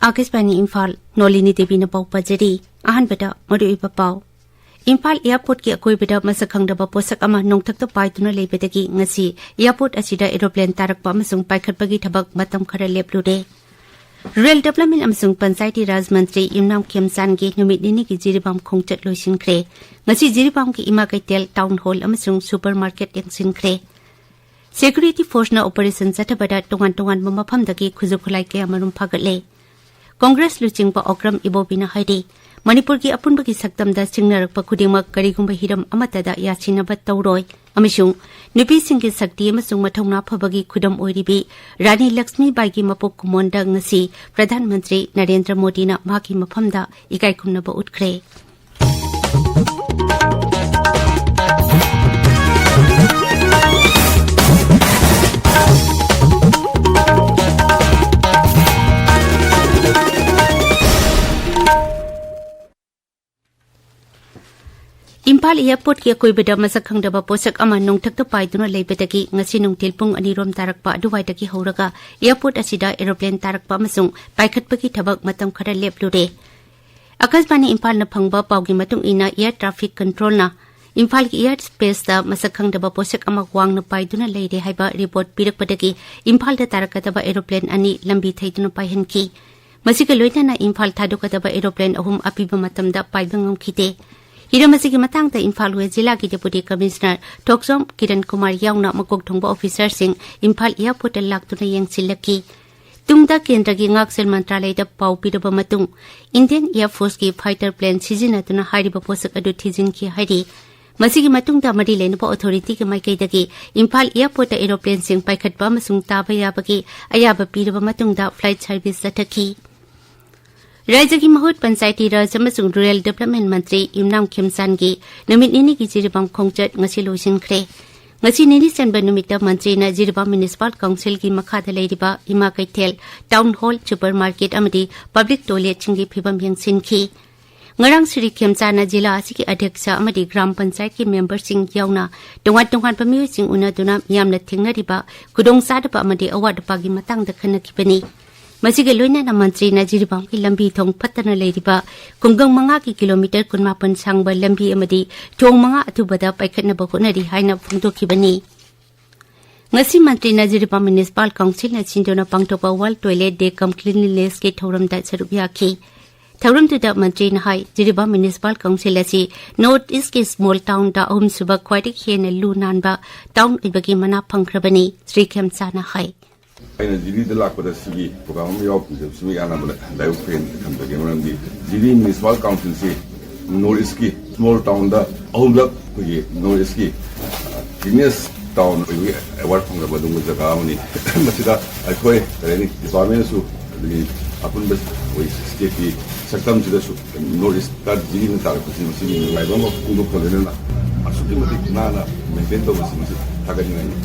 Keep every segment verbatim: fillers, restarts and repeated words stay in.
ꯑꯥꯀꯥꯁꯕꯥꯅꯤ ꯏꯝꯐꯥꯜ, ꯅꯣꯂꯤꯅꯤ ꯗꯦꯕꯤꯅ ꯄꯥꯎ ꯄꯥꯖꯔꯤ꯫ ꯑꯍꯥꯟꯕꯗ ꯃꯔꯨꯑꯣꯏꯕ ꯄꯥꯎ꯫ ꯏꯝꯐꯥꯜ ꯑꯦꯌꯔꯄꯣꯔꯠꯀꯤ ꯑꯀꯣꯏꯕꯗ ꯃꯁꯛ ꯈꯪꯗꯕ ꯄꯣꯠꯁꯛ ꯑꯃ ꯅꯣꯡꯊꯛꯇ ꯄꯥꯏꯗꯨꯅ ꯂꯩꯕꯗꯒꯤ ꯉꯁꯤ ꯑꯦꯌꯔꯄꯣꯔꯠ ꯑꯁꯤꯗ ꯑꯦꯔꯣꯄ꯭ꯂꯦꯟ ꯇꯥꯔꯛꯄ ꯑꯃꯁꯨꯡ ꯄꯥꯏꯈꯠꯄꯒꯤ ꯊꯕꯛ ꯃꯇꯝ ꯈꯔ ꯂꯦꯞꯂꯨꯔꯦ꯫ ꯔꯨꯔꯦꯜ ꯗꯦꯕꯂꯞꯃꯦꯟ ꯑꯃꯁꯨꯡ ꯄꯟꯆꯥꯌꯇꯤ ꯔꯥꯖ ꯃꯟꯇ꯭ꯔꯤ ꯌꯨꯝꯅꯥꯝ ꯈꯦꯝꯆꯥꯟꯒꯤ ꯅꯨꯃꯤꯠ ꯅꯤꯅꯤꯒꯤ ꯖꯤꯔꯤꯕꯥꯝ ꯈꯣꯡꯆꯠ ꯂꯣꯏꯁꯤꯟꯈ꯭ꯔꯦ꯫ ꯉꯁꯤ ꯖꯤꯔꯤꯕꯥꯝꯒꯤ ꯏꯃꯥ ꯀꯩꯊꯦꯜ, ꯇꯥꯎꯟ ꯍꯣꯜ ꯑꯃꯁꯨꯡ ꯁꯨꯄꯔ ꯃꯥꯔꯀꯦꯠ ꯌꯦꯡꯁꯤꯟꯈ꯭ꯔꯦ꯫ ꯁꯦꯀ꯭ꯌꯨꯔꯤꯇꯤ ꯐꯣꯔꯁꯅ ꯑꯣꯄꯔꯦꯁꯟ ꯆꯠꯊꯕꯗ ꯇꯣꯉꯥꯟ ꯇꯣꯉꯥꯟꯕ ꯃꯐꯝꯗꯒꯤ ꯈꯨꯠꯁꯨ ꯈꯨꯠꯂꯥꯏ ꯀꯌꯥꯃꯔꯨꯝ ꯐꯥꯒꯠꯂꯦ꯫ ꯀꯣꯡꯒ꯭ꯔꯦꯁ ꯂꯨꯆꯤꯡꯕ ꯑꯣꯀ꯭ꯔꯝ ꯏꯕꯣꯕꯤꯅ ꯍꯥꯏꯔꯤ, ꯃꯅꯤꯄꯨꯔꯒꯤ ꯑꯄꯨꯟꯕꯒꯤ ꯁꯛꯇꯝꯗ ꯁꯤꯡꯅꯔꯛꯄ ꯈꯨꯗꯤꯡꯃꯛ ꯀꯔꯤꯒꯨꯝꯕ ꯍꯤꯔꯝ ꯑꯃꯠꯇꯗ ꯌꯥꯁꯤꯟꯅꯕ ꯇꯧꯔꯣꯏ ꯑꯃꯁꯨꯡ ꯅꯨꯄꯤꯁꯤꯡꯒꯤ ꯁꯛꯇꯤ ꯑꯃꯁꯨꯡ ꯃꯊꯧꯅꯥ ꯐꯕꯒꯤ ꯈꯨꯗꯝ ꯑꯣꯏꯔꯤꯕꯤ ꯔꯥꯅꯤ ꯂꯛꯁꯃꯤꯕꯥꯏꯒꯤ ꯃꯄꯣꯛ ꯀꯨꯝꯑꯣꯟꯗ ꯉꯁꯤ ꯄ꯭ꯔꯙꯥꯟ ꯃꯟꯇ꯭ꯔꯤ ꯅꯔꯦꯟꯗ꯭ꯔ ꯃꯣꯗꯤꯅ ꯃꯍꯥꯛꯀꯤ ꯃꯐꯝꯗ ꯏꯀꯥꯏ ꯈꯨꯝꯅꯕ ꯎꯠꯈ꯭ꯔꯦ꯫ ꯏꯝꯐꯥꯜ ꯑꯦꯌꯔꯄꯣꯔꯠꯀꯤ ꯑꯀꯣꯏꯕꯗ ꯃꯁꯛ ꯈꯪꯗꯕ ꯄꯣꯠꯁꯛ ꯑꯃ ꯅꯣꯡꯊꯛꯇ ꯄꯥꯏꯗꯨꯅ ꯂꯩꯕꯗꯒꯤ ꯉꯁꯤ ꯅꯨꯡꯊꯤꯜ ꯄꯨꯡ ꯑꯅꯤ ꯔꯣꯝ ꯇꯥꯔꯛꯄ ꯑꯗꯨꯋꯥꯏꯗꯒꯤ ꯍꯧꯔꯒ ꯑꯦꯌꯔꯄꯣꯔꯠ ꯑꯁꯤꯗ ꯑꯦꯔꯣꯄ꯭ꯂꯦꯟ ꯇꯥꯔꯛꯄ ꯑꯃꯁꯨꯡ ꯄꯥꯏꯈꯠꯄꯒꯤ ꯊꯕꯛ ꯃꯇꯝ ꯈꯔ ꯂꯦꯞꯂꯨꯔꯦ꯫ ꯑꯥꯀꯥꯁꯕꯥꯅꯤ ꯏꯝꯐꯥꯜꯅ ꯐꯪꯕ ꯄꯥꯎꯒꯤ ꯃꯇꯨꯡ ꯏꯟꯅ, ꯑꯦꯌꯔ ꯇ꯭ꯔꯥꯐꯤꯛ ꯀꯟꯇ꯭ꯔꯣꯜꯅ ꯏꯝꯐꯥꯜꯒꯤ ꯑꯦꯌꯔ ꯁ꯭ꯄꯦꯁꯇ ꯃꯁꯛ ꯈꯪꯗꯕ ꯄꯣꯠꯁꯛ ꯑꯃ ꯋꯥꯡꯅ ꯄꯥꯏꯗꯨꯅ ꯂꯩꯔꯦ ꯍꯥꯏꯕ ꯔꯤꯄꯣꯔꯠ ꯄꯤꯔꯛꯄꯗꯒꯤ ꯏꯝꯐꯥꯜꯗ ꯇꯥꯔꯛꯀꯗꯕ ꯑꯦꯔꯣꯄ꯭ꯂꯦꯟ ꯑꯅꯤ ꯂꯝꯕꯤ ꯊꯩꯗꯨꯅ ꯄꯥꯏꯍꯟꯈꯤ꯫ ꯃꯁꯤꯒ ꯂꯣꯏꯅꯅ ꯏꯝꯐꯥꯜ ꯊꯥꯗꯣꯛꯀꯗꯕ ꯑꯦꯔꯣꯄ꯭ꯂꯦꯟ ꯑꯍꯨꯝ ꯑꯄꯤꯕ ꯃꯇꯝꯗ ꯄꯥꯏꯕ ꯉꯝꯈꯤꯗꯦ꯫ ꯍꯤꯔꯝ ꯑꯁꯤꯒꯤ ꯃꯇꯥꯡꯗ ꯏꯝꯐꯥꯜ ꯋꯦꯁ ꯖꯤꯂꯥꯒꯤ ꯗꯦꯄꯨꯇꯤ ꯀꯃꯤꯁꯅꯔ ꯊꯣꯛꯆꯣꯝ ꯀꯤꯔꯟ ꯀꯨꯃꯥꯔ ꯌꯥꯎꯅ ꯃꯀꯣꯛ ꯊꯣꯡꯕ ꯑꯣꯐꯤꯁꯥꯔꯁꯤꯡ ꯏꯝꯐꯥꯜ ꯑꯦꯌꯔꯄꯣꯔꯠꯇ ꯂꯥꯛꯇꯨꯅ ꯌꯦꯡꯁꯤꯜꯂꯛꯈꯤ꯫ ꯇꯨꯡꯗ ꯀꯦꯟꯗ꯭ꯔꯒꯤ ꯉꯥꯛꯁꯦꯜ ꯃꯟꯇ꯭ꯔꯥꯂꯌꯗ ꯄꯥꯎ ꯄꯤꯔꯕ ꯃꯇꯨꯡ, ꯏꯟꯗꯤꯌꯟ ꯑꯦꯌꯔ ꯐꯣꯔꯁꯀꯤ ꯐꯥꯏꯇꯔ ꯄ꯭ꯂꯦꯟ ꯁꯤꯖꯤꯟꯅꯗꯨꯅ ꯍꯥꯏꯔꯤꯕ ꯄꯣꯠꯁꯛ ꯑꯗꯨ ꯊꯤꯖꯤꯟꯈꯤ ꯍꯥꯏꯔꯤ꯫ ꯃꯁꯤꯒꯤ ꯃꯇꯨꯡꯗ ꯃꯔꯤ ꯂꯩꯅꯕ ꯑꯣꯊꯣꯔꯤꯇꯤꯒꯤ ꯃꯥꯏꯀꯩꯗꯒꯤ ꯏꯝꯐꯥꯜ ꯑꯦꯌꯔꯄꯣꯔꯠꯇ ꯑꯦꯔꯣꯄ꯭ꯂꯦꯟꯁꯤꯡ ꯄꯥꯏꯈꯠꯄ ꯑꯃꯁꯨꯡ ꯇꯥꯕ ꯌꯥꯕꯒꯤ ꯑꯌꯥꯕ ꯄꯤꯔꯕ ꯃꯇꯨꯡꯗ ꯐ꯭ꯂꯥꯏꯠ ꯁꯔꯚꯤꯁ ꯆꯠꯊꯈꯤ꯫ ꯔꯥꯖ꯭ꯌꯒꯤ ꯃꯍꯨꯠ ꯄꯟꯆꯥꯌꯇꯤ ꯔꯥꯖ ꯑꯃꯁꯨꯡ ꯔꯨꯔꯦꯜ ꯗꯦꯕꯂꯞꯃꯦꯟ ꯃꯟꯇ꯭ꯔꯤ ꯌꯨꯝꯅꯥꯝ ꯈꯦꯝꯆꯥꯟꯒꯤ ꯅꯨꯃꯤꯠ ꯅꯤꯅꯤꯒꯤ ꯖꯤꯔꯤꯕꯥꯝ ꯈꯣꯡꯆꯠ ꯉꯁꯤ ꯂꯣꯏꯁꯤꯟꯈ꯭ꯔꯦ꯫ ꯉꯁꯤ ꯅꯤꯅꯤ ꯆꯟꯕ ꯅꯨꯃꯤꯠꯇ ꯃꯟꯇ꯭ꯔꯤꯅ ꯖꯤꯔꯤꯕꯥꯝ ꯃ꯭ꯌꯨꯅꯤꯁꯤꯄꯥꯜ ꯀꯥꯎꯟꯁꯤꯜꯒꯤ ꯃꯈꯥꯗ ꯂꯩꯔꯤꯕ ꯏꯃꯥ ꯀꯩꯊꯦꯜ, ꯇꯥꯎꯟ ꯍꯣꯜ, ꯁꯨꯄꯔ ꯃꯥꯔꯀꯦꯠ ꯑꯃꯗꯤ ꯄꯕ꯭ꯂꯤꯛ ꯇꯣꯏꯂꯦꯠꯁꯤꯡꯒꯤ ꯐꯤꯕꯝ ꯌꯦꯡꯁꯤꯟꯈꯤ꯫ ꯉꯔꯥꯡ ꯁ꯭ꯔꯤ ꯈꯦꯝꯆꯥꯟꯅ ꯖꯤꯂꯥ ꯑꯁꯤꯒꯤ ꯑꯙ꯭ꯌꯛꯁ ꯑꯃꯗꯤ ꯒ꯭ꯔꯥꯝ ꯄꯟꯆꯥꯌꯠꯀꯤ ꯃꯦꯝꯕꯔꯁꯤꯡ ꯌꯥꯎꯅ ꯇꯣꯉꯥꯟ ꯇꯣꯉꯥꯟꯕ ꯃꯤꯑꯣꯏꯁꯤꯡ ꯎꯅꯗꯨꯅ ꯃꯤꯌꯥꯝꯅ ꯊꯦꯡꯅꯔꯤꯕ ꯈꯨꯗꯣꯡꯆꯥꯗꯕ ꯑꯃꯗꯤ ꯑꯋꯥꯠ ꯑꯄꯥꯒꯤ ꯃꯇꯥꯡꯗ ꯈꯟꯅꯈꯤꯕꯅꯤ꯫ ꯃꯁꯤꯒ ꯂꯣꯏꯅꯅ ꯃꯟꯇ꯭ꯔꯤꯅ ꯖꯤꯔꯤꯕꯥꯝꯒꯤ ꯂꯝꯕꯤ ꯊꯣꯡ ꯐꯠꯇꯅ ꯂꯩꯔꯤꯕ ꯈꯨꯡꯒꯪ ꯃꯉꯥꯒꯤ ꯀꯤꯂꯣꯃꯤꯇꯔ ꯀꯨꯟꯃꯥꯄꯟ ꯁꯥꯡꯕ ꯂꯝꯕꯤ ꯑꯃꯗꯤ ꯊꯣꯡ ꯃꯉꯥ ꯑꯊꯨꯕꯗ ꯄꯥꯏꯈꯠꯅꯕ ꯍꯣꯠꯅꯔꯤ ꯍꯥꯏꯅ ꯐꯣꯡꯗꯣꯛꯈꯤꯕꯅꯤ꯫ ꯉꯁꯤ ꯃꯟꯇ꯭ꯔꯤꯅ ꯖꯤꯔꯤꯕꯥꯝ ꯃ꯭ꯌꯨꯅꯤꯁꯤꯄꯥꯜ ꯀꯥꯎꯟꯁꯤꯜꯅ ꯁꯤꯟꯗꯨꯅ ꯄꯥꯡꯊꯣꯛꯄ ꯋꯥꯔꯜꯗ ꯇꯣꯏꯂꯦꯠ ꯗꯦ ꯀꯝ ꯀ꯭ꯂꯤꯟꯂꯤꯅꯦꯁꯀꯤ ꯊꯧꯔꯝꯗ ꯁꯔꯨꯛ ꯌꯥꯈꯤ꯫ ꯊꯧꯔꯝꯗꯨꯗ ꯃꯟꯇ꯭ꯔꯤꯅ ꯍꯥꯏ, ꯖꯤꯔꯤꯕꯥꯝ ꯃ꯭ꯌꯨꯅꯤꯁꯤꯄꯥꯜ ꯀꯥꯎꯟꯁꯤꯜ ꯑꯁꯤ ꯅꯣꯔꯠ ꯏꯁꯀꯤ ꯁ꯭ꯃꯣꯜ ꯇꯥꯎꯟꯗ ꯑꯍꯨꯝꯁꯨꯕ ꯈ꯭ꯋꯥꯏꯗꯒꯤ ꯍꯦꯟꯅ ꯂꯨ ꯅꯥꯟꯕ ꯇꯥꯎꯟ ꯑꯣꯏꯕꯒꯤ ꯃꯅꯥ ꯐꯪꯈ꯭ꯔꯕꯅꯤ꯫ ꯁ꯭ꯔꯤ ꯈꯦꯝꯆꯥꯅ ꯍꯥꯏ꯫ ꯑꯩꯅ ꯖꯤꯔꯤꯗ ꯂꯥꯛꯄꯗ ꯁꯤꯒꯤ ꯄ꯭ꯔꯣꯒ꯭ꯔꯥꯝ ꯑꯃ ꯌꯥꯎꯕꯁꯤꯗ ꯁꯤꯃ ꯌꯥꯅꯕ ꯂꯥꯏꯕꯛ ꯐꯩꯅ ꯊꯝꯖꯒꯦ꯫ ꯃꯔꯝꯗꯤ ꯖꯤꯔꯤ ꯃ꯭ꯌꯨꯅꯤꯁꯤꯄꯥꯜ ꯀꯥꯎꯟꯁꯤꯜꯁꯤ ꯅꯣꯔꯠ ꯏꯁꯀꯤ ꯁ꯭ꯃꯣꯜ ꯇꯥꯎꯟꯗ ꯑꯍꯨꯝꯂꯛ ꯑꯩꯈꯣꯏꯒꯤ ꯅꯣꯔꯠ ꯏꯁꯀꯤ ꯀ꯭ꯂꯤꯅꯦꯁ ꯇꯥꯎꯟ ꯑꯣꯏꯕꯒꯤ ꯑꯦꯋꯥꯔꯗ ꯐꯪꯂꯕ ꯑꯗꯨꯒꯨꯝꯕ ꯖꯒꯥ ꯑꯃꯅꯤ꯫ ꯃꯁꯤꯗ ꯑꯩꯈꯣꯏ ꯀꯔꯤ ꯍꯥꯏꯅꯤ, ꯗꯤꯄꯥꯔꯠꯃꯦꯟꯅꯁꯨ ꯑꯗꯒꯤ ꯑꯄꯨꯟꯕ ꯑꯩꯈꯣꯏ ꯁ꯭ꯇꯦꯠꯀꯤ ꯁꯛꯇꯝꯁꯤꯗꯁꯨ ꯅꯣꯔꯠ ꯏꯁꯇ ꯖꯤꯔꯤꯅ ꯇꯥꯔꯛꯄꯁꯤ ꯃꯁꯤꯒꯤ ꯅꯨꯡꯉꯥꯏꯕ ꯑꯃ ꯐꯣꯡꯗꯣꯛꯄ ꯂꯣꯏꯅꯅ ꯑꯁꯨꯛꯀꯤ ꯃꯇꯤꯛ ꯅꯥꯟꯅ ꯃꯦꯟꯇꯦꯟ ꯇꯧꯕꯁꯤ ꯃꯁꯤ ꯊꯥꯒꯠꯅꯤꯡꯉꯥꯏꯅꯤ꯫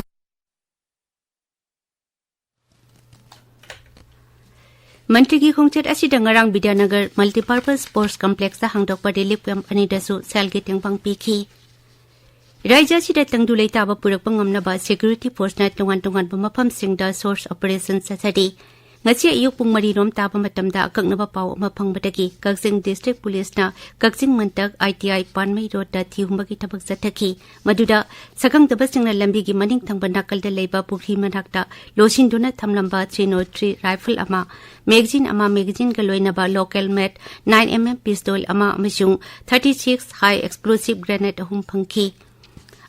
ꯃꯟꯇ꯭ꯔꯤꯒꯤ ꯈꯣꯡꯆꯠ ꯑꯁꯤꯗ ꯉꯔꯥꯡ ꯕꯤꯗ꯭ꯌꯥꯅꯒꯔ ꯃꯜꯇꯤꯄꯔꯄꯁ ꯁ꯭ꯄꯣꯔꯠꯁ ꯀꯝꯄ꯭ꯂꯦꯛꯁꯇ ꯍꯥꯡꯗꯣꯛꯄ ꯔꯤꯂꯤꯐ ꯀꯦꯝꯞ ꯑꯅꯤꯗꯁꯨ ꯁꯦꯜꯒꯤ ꯇꯦꯡꯕꯥꯡ ꯄꯤꯈꯤ꯫ ꯔꯥꯖ꯭ꯌ ꯑꯁꯤꯗ ꯇꯪꯗꯨ ꯂꯩꯇꯥꯕ ꯄꯨꯔꯛꯄ ꯉꯝꯅꯕ ꯁꯦꯀ꯭ꯌꯨꯔꯤꯇꯤ ꯐꯣꯔꯁꯅ ꯇꯣꯉꯥꯟ ꯇꯣꯉꯥꯟꯕ ꯃꯐꯝꯁꯤꯡꯗ ꯁꯔꯆ ꯑꯣꯄꯔꯦꯁꯟ ꯆꯠꯊꯔꯤ꯫ ꯉꯁꯤ ꯑꯌꯨꯛ ꯄꯨꯡ ꯃꯔꯤ ꯔꯣꯝ ꯇꯥꯕ ꯃꯇꯝꯗ ꯑꯀꯛꯅꯕ ꯄꯥꯎ ꯑꯃ ꯐꯪꯕꯗꯒꯤ ꯀꯛꯆꯤꯡ ꯗꯤꯁꯇ꯭ꯔꯤꯛ ꯄꯨꯂꯤꯁꯅ ꯀꯛꯆꯤꯡ ꯃꯟꯇꯛ ꯑꯥꯏ ꯇꯤ ꯑꯥꯏ ꯄꯥꯟꯃꯩ ꯔꯣꯗꯇ ꯊꯤꯍꯨꯝꯕꯒꯤ ꯊꯕꯛ ꯆꯠꯊꯈꯤ꯫ ꯃꯗꯨꯗ ꯁꯛꯈꯪꯗꯕꯁꯤꯡꯅ ꯂꯝꯕꯤꯒꯤ ꯃꯅꯤꯡ ꯊꯪꯕ ꯅꯥꯀꯜꯗ ꯂꯩꯕ ꯄꯨꯈ꯭ꯔꯤ ꯃꯅꯥꯛꯇ ꯂꯣꯠꯁꯤꯟꯗꯨꯅ ꯊꯝꯂꯝꯕ ꯊ꯭ꯔꯤ ꯅꯣꯠ ꯊ꯭ꯔꯤ ꯔꯥꯏꯐꯜ ꯑꯃ, ꯃꯦꯒꯖꯤꯟ ꯑꯃ, ꯃꯦꯒꯖꯤꯟꯒ ꯂꯣꯏꯅꯕ ꯂꯣꯀꯦꯜ ꯃꯦꯠ ꯅꯥꯏꯟ ꯑꯦꯝ ꯑꯦꯝ ꯄꯤꯁꯇꯣꯜ ꯑꯃ ꯑꯃꯁꯨꯡ ꯊꯥꯔꯇꯤ ꯁꯤꯛꯁ ꯍꯥꯏ ꯑꯦꯛꯁꯄ꯭ꯂꯣꯁꯤꯚ ꯒ꯭ꯔꯦꯅꯦꯗ ꯑꯍꯨꯝ ꯐꯪꯈꯤ꯫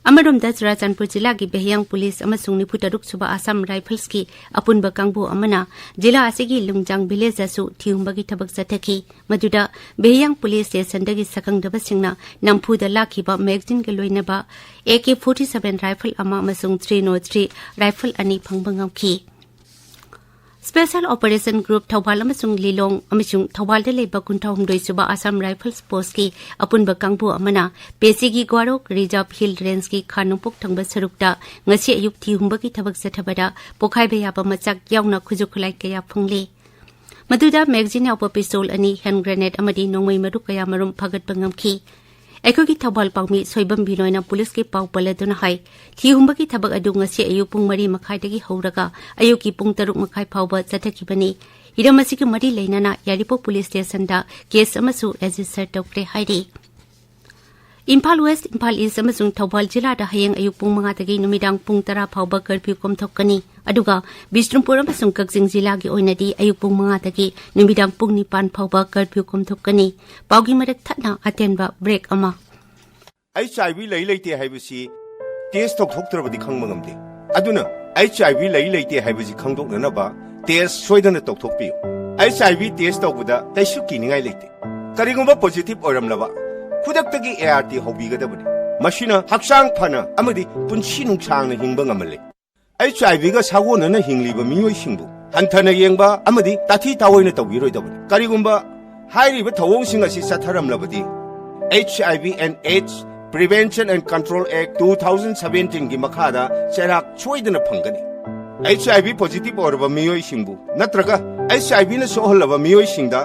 ꯑꯃꯔꯣꯝꯗ, ꯆꯨꯔꯥꯆꯥꯟꯄꯨꯔ ꯖꯤꯂꯥꯒꯤ ꯕꯦꯍꯌꯥꯡ ꯄꯨꯂꯤꯁ ꯑꯃꯁꯨꯡ ꯅꯤꯐꯨ ꯇꯔꯨꯛ ꯁꯨꯕ ꯑꯁꯥꯝ ꯔꯥꯏꯐꯜꯁꯀꯤ ꯑꯄꯨꯟꯕ ꯀꯥꯡꯕꯨ ꯑꯃꯅ ꯖꯤꯂꯥ ꯑꯁꯤꯒꯤ ꯂꯨꯡꯖꯥꯡ ꯚꯤꯂꯦꯖꯇꯁꯨ ꯊꯤꯍꯨꯝꯕꯒꯤ ꯊꯕꯛ ꯆꯠꯊꯈꯤ꯫ ꯃꯗꯨꯗ ꯕꯦꯍꯌꯥꯡ ꯄꯨꯂꯤꯁ ꯁ꯭ꯇꯦꯁꯟꯗꯒꯤ ꯁꯛꯈꯪꯗꯕꯁꯤꯡꯅ ꯅꯝꯐꯨꯗ ꯂꯥꯛꯈꯤꯕ ꯃꯦꯒꯖꯤꯟꯒ ꯂꯣꯏꯅꯕ A K forty seven rifle ꯑꯃ ꯑꯃꯁꯨꯡ ꯊ꯭ꯔꯤ ꯅꯣꯠ ꯊ꯭ꯔꯤ ꯔꯥꯏꯐꯜ ꯑꯅꯤ ꯐꯪꯕ ꯉꯝꯈꯤ꯫ ꯁ꯭ꯄꯦꯁꯦꯜ ꯑꯣꯄꯔꯦꯁꯟ ꯒ꯭ꯔꯨꯞ ꯊꯧꯕꯥꯜ ꯑꯃꯁꯨꯡ ꯂꯤꯂꯣꯡ ꯑꯃꯁꯨꯡ ꯊꯧꯕꯥꯜꯗ ꯂꯩꯕ ꯀꯨꯟꯊ꯭ꯔꯥ ꯍꯨꯝꯗꯣꯏ ꯁꯨꯕ ꯑꯁꯥꯝ ꯔꯥꯏꯐꯜꯁ ꯐꯣꯔꯁꯀꯤ ꯑꯄꯨꯟꯕ ꯀꯥꯡꯕꯨ ꯑꯃꯅ ꯄꯦꯁꯤꯒꯤ ꯒ꯭ꯋꯥꯔꯣꯛ ꯔꯤꯖꯥꯔꯚ ꯍꯤꯜ ꯔꯦꯟꯖꯀꯤ ꯈꯥ ꯅꯣꯡꯄꯣꯛ ꯊꯪꯕ ꯁꯔꯨꯛꯇ ꯉꯁꯤ ꯑꯌꯨꯛ ꯊꯤꯍꯨꯝꯕꯒꯤ ꯊꯕꯛ ꯆꯠꯊꯕꯗ ꯄꯣꯈꯥꯏꯕ ꯌꯥꯕ ꯃꯆꯥꯛ ꯌꯥꯎꯅ ꯈꯨꯠꯁꯨ ꯈꯨꯠꯂꯥꯏ ꯀꯌꯥ ꯐꯪꯂꯦ꯫ ꯃꯗꯨꯗ ꯃꯦꯒꯖꯤꯟ ꯌꯥꯎꯕ ꯄꯤꯁꯇꯣꯜ ꯑꯅꯤ, ꯍꯦꯟ ꯒ꯭ꯔꯦꯅꯦꯗ ꯑꯃꯗꯤ ꯅꯣꯡꯃꯩ ꯃꯔꯨ ꯀꯌꯥ ꯃꯔꯨꯝ ꯐꯥꯒꯠꯄ ꯉꯝꯈꯤ꯫ ꯑꯩꯈꯣꯏꯒꯤ ꯊꯧꯕꯥꯜ ꯄꯥꯎꯃꯤ ꯁꯣꯏꯕꯝ ꯕꯤꯅꯣꯏꯅ ꯄꯨꯂꯤꯁꯀꯤ ꯄꯥꯎ ꯄꯜꯂꯗꯨꯅ ꯍꯥꯏ, ꯊꯤꯍꯨꯝꯕꯒꯤ ꯊꯕꯛ ꯑꯗꯨ ꯉꯁꯤ ꯑꯌꯨꯛ ꯄꯨꯡ ꯃꯔꯤ ꯃꯈꯥꯏꯗꯒꯤ ꯍꯧꯔꯒ ꯑꯌꯨꯛꯀꯤ ꯄꯨꯡ ꯇꯔꯨꯛ ꯃꯈꯥꯏ ꯐꯥꯎꯕ ꯆꯠꯊꯈꯤꯕꯅꯤ꯫ ꯍꯤꯔꯝ ꯑꯁꯤꯒ ꯃꯔꯤ ꯂꯩꯅꯅ ꯌꯥꯏꯔꯤꯄꯣꯛ ꯄꯨꯂꯤꯁ ꯁ꯭ꯇꯦꯁꯟꯗ ꯀꯦꯁ ꯑꯃꯁꯨ ꯔꯦꯖꯤꯁꯇꯔ ꯇꯧꯈ꯭ꯔꯦ ꯍꯥꯏꯔꯤ꯫ ꯏꯝꯐꯥꯜ ꯋꯦꯁ, ꯏꯝꯐꯥꯜ ꯏꯁ ꯑꯃꯁꯨꯡ ꯊꯧꯕꯥꯜ ꯖꯤꯂꯥꯗ ꯍꯌꯦꯡ ꯑꯌꯨꯛ ꯄꯨꯡ ꯃꯉꯥꯗꯒꯤ ꯅꯨꯃꯤꯗꯥꯡ ꯄꯨꯡ ꯇꯔꯥ ꯐꯥꯎꯕ ꯀꯔꯐ꯭ꯌꯨ ꯀꯣꯝꯊꯣꯛꯀꯅꯤ꯫ ꯑꯗꯨꯒ ꯕꯤꯁꯅꯨꯄꯨꯔ ꯑꯃꯁꯨꯡ ꯀꯛꯆꯤꯡ ꯖꯤꯂꯥꯒꯤ ꯑꯣꯏꯅꯗꯤ ꯑꯌꯨꯛ ꯄꯨꯡ ꯃꯉꯥꯗꯒꯤ ꯅꯨꯃꯤꯗꯥꯡ ꯄꯨꯡ ꯅꯤꯄꯥꯟ ꯐꯥꯎꯕ ꯀꯔꯐ꯭ꯌꯨ ꯀꯣꯝꯊꯣꯛꯀꯅꯤ꯫ ꯄꯥꯎꯒꯤ ꯃꯔꯛ ꯊꯠꯅ ꯑꯇꯦꯟꯕ ꯕ꯭ꯔꯦꯛ ꯑꯃ꯫ ꯑꯩꯆ ꯑꯥꯏ ꯚꯤ ꯂꯩ ꯂꯩꯇꯦ ꯍꯥꯏꯕꯁꯤ ꯇꯦꯁ ꯇꯧꯊꯣꯛꯇ꯭ꯔꯕꯗꯤ ꯈꯪꯕ ꯉꯝꯗꯦ꯫ ꯑꯗꯨꯅ ꯑꯩꯆ ꯑꯥꯏ ꯚꯤ ꯂꯩ ꯂꯩꯇꯦ ꯍꯥꯏꯕꯁꯤ ꯈꯪꯗꯣꯛꯅꯅꯕ ꯇꯦꯁ ꯁꯣꯏꯗꯅ ꯇꯧꯊꯣꯛꯄꯤꯌꯨ꯫ ꯑꯩꯆ ꯑꯥꯏ ꯚꯤ ꯇꯦꯁ ꯇꯧꯕꯗ ꯀꯩꯁꯨ ꯀꯤꯅꯤꯡꯉꯥꯏ ꯂꯩꯇꯦ꯫ ꯀꯔꯤꯒꯨꯝꯕ ꯄꯣꯖꯤꯇꯤꯚ ꯑꯣꯏꯔꯝꯂꯕ, ꯈꯨꯗꯛꯇꯒꯤ ꯑꯦ ꯑꯥꯔ ꯇꯤ ꯍꯧꯕꯤꯒꯗꯕꯅꯤ꯫ ꯃꯁꯤꯅ ꯍꯛꯆꯥꯡ ꯐꯅ ꯑꯃꯗꯤ ꯄꯨꯟꯁꯤ ꯅꯨꯡꯁꯥꯡꯅ ꯍꯤꯡꯕ ꯉꯝꯍꯜꯂꯤ꯫ ꯑꯩꯆ ꯑꯥꯏ ꯚꯤꯒ ꯁꯥꯒꯣꯟꯅꯅ ꯍꯤꯡꯂꯤꯕ ꯃꯤꯑꯣꯏꯁꯤꯡꯕꯨ ꯍꯟꯊꯅ ꯌꯦꯡꯕ ꯑꯃꯗꯤ ꯇꯥꯊꯤ ꯇꯥꯑꯣꯏꯅ ꯇꯧꯕꯤꯔꯣꯏꯗꯕꯅꯤ꯫ ꯀꯔꯤꯒꯨꯝꯕ ꯍꯥꯏꯔꯤꯕ ꯊꯧꯑꯣꯡꯁꯤꯡ ꯑꯁꯤ ꯆꯠꯊꯔꯝꯂꯕꯗꯤ, H I V and AIDS Prevention and Control Act two thousand seventeen ꯒꯤ ꯃꯈꯥꯗ ꯆꯩꯔꯥꯛ ꯁꯣꯏꯗꯅ ꯐꯪꯒꯅꯤ꯫ ꯑꯩꯆ ꯑꯥꯏ ꯚꯤ ꯄꯣꯖꯤꯇꯤꯚ ꯑꯣꯏꯔꯕ ꯃꯤꯑꯣꯏꯁꯤꯡꯕꯨ ꯅꯠꯇ꯭ꯔꯒ ꯑꯩꯆ ꯑꯥꯏ ꯚꯤꯅ ꯁꯣꯛꯍꯜꯂꯕ ꯃꯤꯑꯣꯏꯁꯤꯡꯗ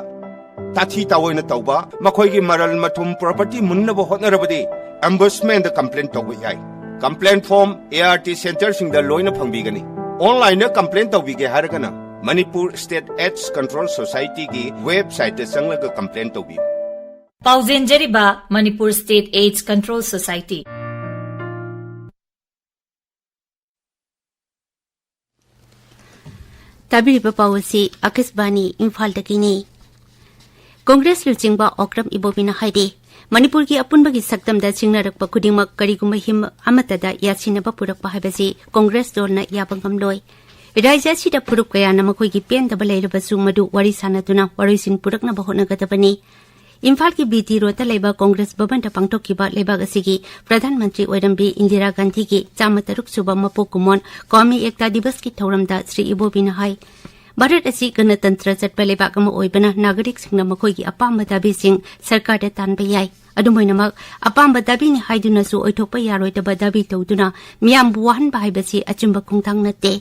ꯇꯥꯊꯤ ꯇꯥꯑꯣꯏꯅ ꯇꯧꯕ, ꯃꯈꯣꯏꯒꯤ ꯃꯔꯜ ꯃꯊꯨꯝ, ꯄ꯭ꯔꯣꯄꯔꯇꯤ ꯃꯨꯟꯅꯕ ꯍꯣꯠꯅꯔꯕꯗꯤ ꯑꯣꯝꯕꯨꯗꯁꯃꯦꯟꯗ ꯀꯝꯄ꯭ꯂꯦꯟ ꯇꯧꯕ ꯌꯥꯏ꯫ Complain form A R T ꯁꯦꯟꯇꯔꯁꯤꯡꯗ ꯂꯣꯏꯅ ꯐꯪꯕꯤꯒꯅꯤ꯫ ꯑꯣꯟꯂꯥꯏꯟꯗ ꯀꯝꯄ꯭ꯂꯦꯟ ꯇꯧꯕꯤꯒꯦ ꯍꯥꯏꯔꯒꯅ ꯃꯅꯤꯄꯨꯔ ꯁ꯭ꯇꯦꯠ ꯑꯦꯗꯁ ꯀꯟꯇ꯭ꯔꯣꯜ ꯁꯣꯁꯥꯏꯇꯤꯒꯤ ꯋꯦꯕꯁꯥꯏꯠꯇ ꯆꯪꯂꯒ ꯀꯝꯄ꯭ꯂꯦꯟ ꯇꯧꯕꯤꯌꯨ꯫ ꯄꯥꯎꯖꯦꯟꯖꯔꯤꯕ ꯃꯅꯤꯄꯨꯔ ꯁ꯭ꯇꯦꯠ ꯑꯦꯗꯁ ꯀꯟꯇ꯭ꯔꯣꯜ ꯁꯣꯁꯥꯏꯇꯤ꯫ ꯇꯥꯕꯤꯔꯤꯕ ꯄꯥꯎ ꯑꯁꯤ ꯑꯀꯥꯁꯕꯥꯅꯤ ꯏꯝꯐꯥꯜꯗꯒꯤꯅꯤ꯫ ꯀꯣꯡꯒ꯭ꯔꯦꯁ ꯂꯨꯆꯤꯡꯕ ꯑꯣꯀ꯭ꯔꯝ ꯏꯕꯣꯕꯤꯅ ꯍꯥꯏꯔꯤ, ꯃꯅꯤꯄꯨꯔꯒꯤ ꯑꯄꯨꯟꯕꯒꯤ ꯁꯛꯇꯝꯗ ꯆꯤꯡꯅꯔꯛꯄ ꯈꯨꯗꯤꯡꯃꯛ ꯀꯔꯤꯒꯨꯝꯕ ꯍꯤꯝ ꯑꯃꯠꯇꯗ ꯌꯥꯁꯤꯟꯅꯕ ꯄꯨꯔꯛꯄ ꯍꯥꯏꯕꯁꯤ ꯀꯣꯡꯒ꯭ꯔꯦꯁ ꯗꯣꯜꯅ ꯌꯥꯕ ꯉꯝꯂꯣꯏ꯫ ꯔꯥꯖ꯭ꯌ ꯑꯁꯤꯗ ꯐꯨꯔꯨꯞ ꯀꯌꯥꯅ ꯃꯈꯣꯏꯒꯤ ꯄꯦꯟꯗꯕ ꯂꯩꯔꯕꯁꯨ ꯃꯗꯨ ꯋꯥꯔꯤ ꯁꯥꯅꯗꯨꯅ ꯋꯥꯔꯣꯏꯁꯤꯟ ꯄꯨꯔꯛꯅꯕ ꯍꯣꯠꯅꯒꯗꯕꯅꯤ꯫ ꯏꯝꯐꯥꯜꯒꯤ ꯕꯤ ꯇꯤ ꯔꯣꯗꯇ ꯂꯩꯕ ꯀꯣꯡꯒ꯭ꯔꯦꯁ ꯚꯕꯟꯗ ꯄꯥꯡꯊꯣꯛꯈꯤꯕ ꯂꯩꯕꯥꯛ ꯑꯁꯤꯒꯤ ꯄ꯭ꯔꯙꯥꯟ ꯃꯟꯇ꯭ꯔꯤ ꯑꯣꯏꯔꯝꯕꯤ ꯏꯟꯗꯤꯔꯥ ꯒꯥꯟꯙꯤꯒꯤ ꯆꯥꯝꯃ ꯇꯔꯨꯛ ꯁꯨꯕ ꯃꯄꯣꯛ ꯀꯨꯝꯑꯣꯟ ꯀꯧꯃꯤ ꯑꯦꯛꯇꯥ ꯗꯤꯕꯁꯀꯤ ꯊꯧꯔꯝꯗ ꯁ꯭ꯔꯤ ꯏꯕꯣꯕꯤꯅ ꯍꯥꯏ, ꯚꯥꯔꯠ ꯑꯁꯤ ꯒꯅꯇꯟꯇ꯭ꯔ ꯆꯠꯄ ꯂꯩꯕꯥꯛ ꯑꯃ ꯑꯣꯏꯕꯅ ꯅꯥꯒꯔꯤꯛꯁꯤꯡꯅ ꯃꯈꯣꯏꯒꯤ ꯑꯄꯥꯝꯕ ꯗꯥꯕꯤꯁꯤꯡ ꯁꯔꯀꯥꯔꯗ ꯇꯥꯟꯕ ꯌꯥꯏ꯫ ꯑꯗꯨꯝ ꯑꯣꯏꯅꯃꯛ, ꯑꯄꯥꯝꯕ ꯗꯥꯕꯤꯅꯤ ꯍꯥꯏꯗꯨꯅꯁꯨ ꯑꯣꯏꯊꯣꯛꯄ ꯌꯥꯔꯣꯏꯗꯕ ꯗꯥꯕꯤ ꯇꯧꯗꯨꯅ ꯃꯤꯌꯥꯝꯕꯨ ꯋꯥꯍꯟꯕ ꯍꯥꯏꯕꯁꯤ ꯑꯆꯨꯝꯕ ꯈꯣꯡꯊꯥꯡ ꯅꯠꯇꯦ꯫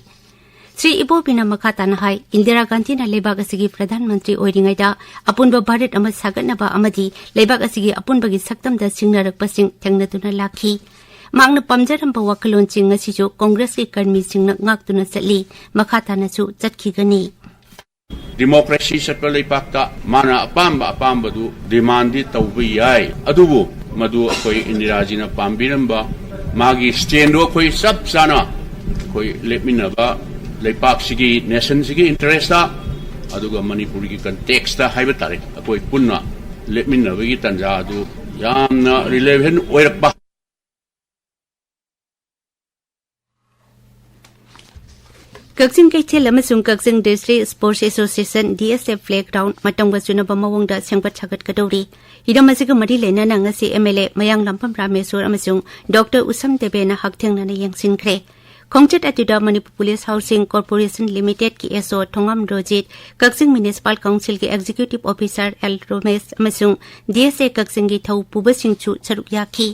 ꯁ꯭ꯔꯤ ꯏꯕꯣꯕꯤꯅ ꯃꯈꯥ ꯇꯥꯅ ꯍꯥꯏ, ꯏꯟꯗꯤꯔꯥ ꯒꯥꯟꯙꯤꯅ ꯂꯩꯕꯥꯛ ꯑꯁꯤꯒꯤ ꯄ꯭ꯔꯙꯥꯟ ꯃꯟꯇ꯭ꯔꯤ ꯑꯣꯏꯔꯤꯉꯩꯗ ꯑꯄꯨꯟꯕ ꯚꯥꯔꯠ ꯑꯃ ꯁꯥꯒꯠꯅꯕ ꯑꯃꯗꯤ ꯂꯩꯕꯥꯛ ꯑꯁꯤꯒꯤ ꯑꯄꯨꯟꯕꯒꯤ ꯁꯛꯇꯝꯗ ꯁꯤꯡꯅꯔꯛꯄꯁꯤꯡ ꯊꯦꯡꯅꯗꯨꯅ ꯂꯥꯛꯈꯤ꯫ ꯃꯍꯥꯛꯅ ꯄꯥꯝꯖꯔꯝꯕ ꯋꯥꯈꯜꯂꯣꯟꯁꯤꯡ ꯑꯁꯤꯁꯨ ꯀꯣꯡꯒ꯭ꯔꯦꯁꯀꯤ ꯀꯔꯃꯤꯁꯤꯡꯅ ꯉꯥꯛꯇꯨꯅ ꯆꯠꯂꯤ, ꯃꯈꯥ ꯇꯥꯅꯁꯨ ꯆꯠꯈꯤꯒꯅꯤ꯫ ꯗꯤꯃꯣꯀ꯭ꯔꯦꯁꯤ ꯆꯠꯄ ꯂꯩꯄꯥꯛꯇ ꯃꯥꯅ ꯑꯄꯥꯝꯕ ꯑꯄꯥꯝꯕꯗꯨ ꯗꯤꯃꯥꯟꯗꯤ ꯇꯧꯕ ꯌꯥꯏ, ꯑꯗꯨꯕꯨ ꯃꯗꯨ ꯑꯩꯈꯣꯏ ꯏꯟꯗꯤꯔꯥꯖꯤꯅ ꯄꯥꯝꯕꯤꯔꯝꯕ ꯃꯥꯒꯤ ꯁ꯭ꯇꯦꯟꯗꯨ ꯑꯩꯈꯣꯏ ꯆꯞ ꯆꯥꯅ ꯑꯩꯈꯣꯏ ꯂꯦꯞꯃꯤꯟꯅꯕ ꯂꯩꯄꯥꯛꯁꯤꯒꯤ, ꯅꯦꯁꯟꯁꯤꯒꯤ ꯏꯟꯇꯔꯦꯁꯇ, ꯑꯗꯨꯒ ꯃꯅꯤꯄꯨꯔꯒꯤ ꯀꯟꯇꯦꯛꯁꯇ ꯍꯥꯏꯕ ꯇꯥꯔꯦ, ꯑꯩꯈꯣꯏ ꯄꯨꯟꯅ ꯂꯦꯞꯃꯤꯟꯅꯕꯒꯤ ꯇꯥꯟꯖꯥ ꯑꯗꯨ ꯌꯥꯝꯅ ꯔꯤꯂꯦꯚꯦꯟ ꯑꯣꯏꯔꯛꯄ꯫ ꯀꯛꯆꯤꯡ ꯀꯩꯊꯦꯜ ꯑꯃꯁꯨꯡ Kakching district sports association, D S A, playground ꯃꯇꯝꯒ ꯆꯨꯅꯕ ꯃꯑꯣꯡꯗ ꯁꯦꯝꯒꯠ ꯁꯥꯒꯠꯀꯗꯧꯔꯤ꯫ ꯍꯤꯔꯝ ꯑꯁꯤꯒ ꯃꯔꯤ ꯂꯩꯅꯅ ꯉꯁꯤ ꯑꯦꯝ ꯑꯦꯜ ꯑꯦ ꯃꯌꯥꯡꯂꯥꯝꯕꯝ ꯔꯥꯃꯦꯁꯣꯔ ꯑꯃꯁꯨꯡ ꯗꯣꯛꯇꯔ ꯎꯁꯝ ꯗꯦꯕꯦꯅ ꯍꯛꯊꯦꯡꯅꯅ ꯌꯦꯡꯁꯤꯟꯈ꯭ꯔꯦ꯫ ꯈꯣꯡꯆꯠ ꯑꯗꯨꯗ ꯃꯅꯤꯄꯨꯔ ꯄꯨꯂꯤꯁ ꯍꯥꯎꯁꯤꯡ ꯀꯣꯔꯄꯣꯔꯦꯁꯟ ꯂꯤꯃꯤꯇꯦꯗꯀꯤ ꯑꯦꯁ ꯑꯣ ꯊꯣꯉꯥꯝ ꯔꯣꯖꯤꯠ, ꯀꯛꯆꯤꯡ ꯃ꯭ꯌꯨꯅꯤꯁꯤꯄꯥꯜ ꯀꯥꯎꯟꯁꯤꯜꯒꯤ ꯑꯦꯛꯖꯤꯀ꯭ꯌꯨꯇꯤꯚ ꯑꯣꯐꯤꯁꯥꯔ ꯑꯦꯜ ꯔꯣꯃꯦꯁ ꯑꯃꯁꯨꯡ ꯗꯤ ꯑꯦꯁ ꯑꯦ ꯀꯛꯆꯤꯡꯒꯤ ꯊꯧ ꯄꯨꯕꯁꯤꯡꯁꯨ ꯁꯔꯨꯛ ꯌꯥꯈꯤ꯫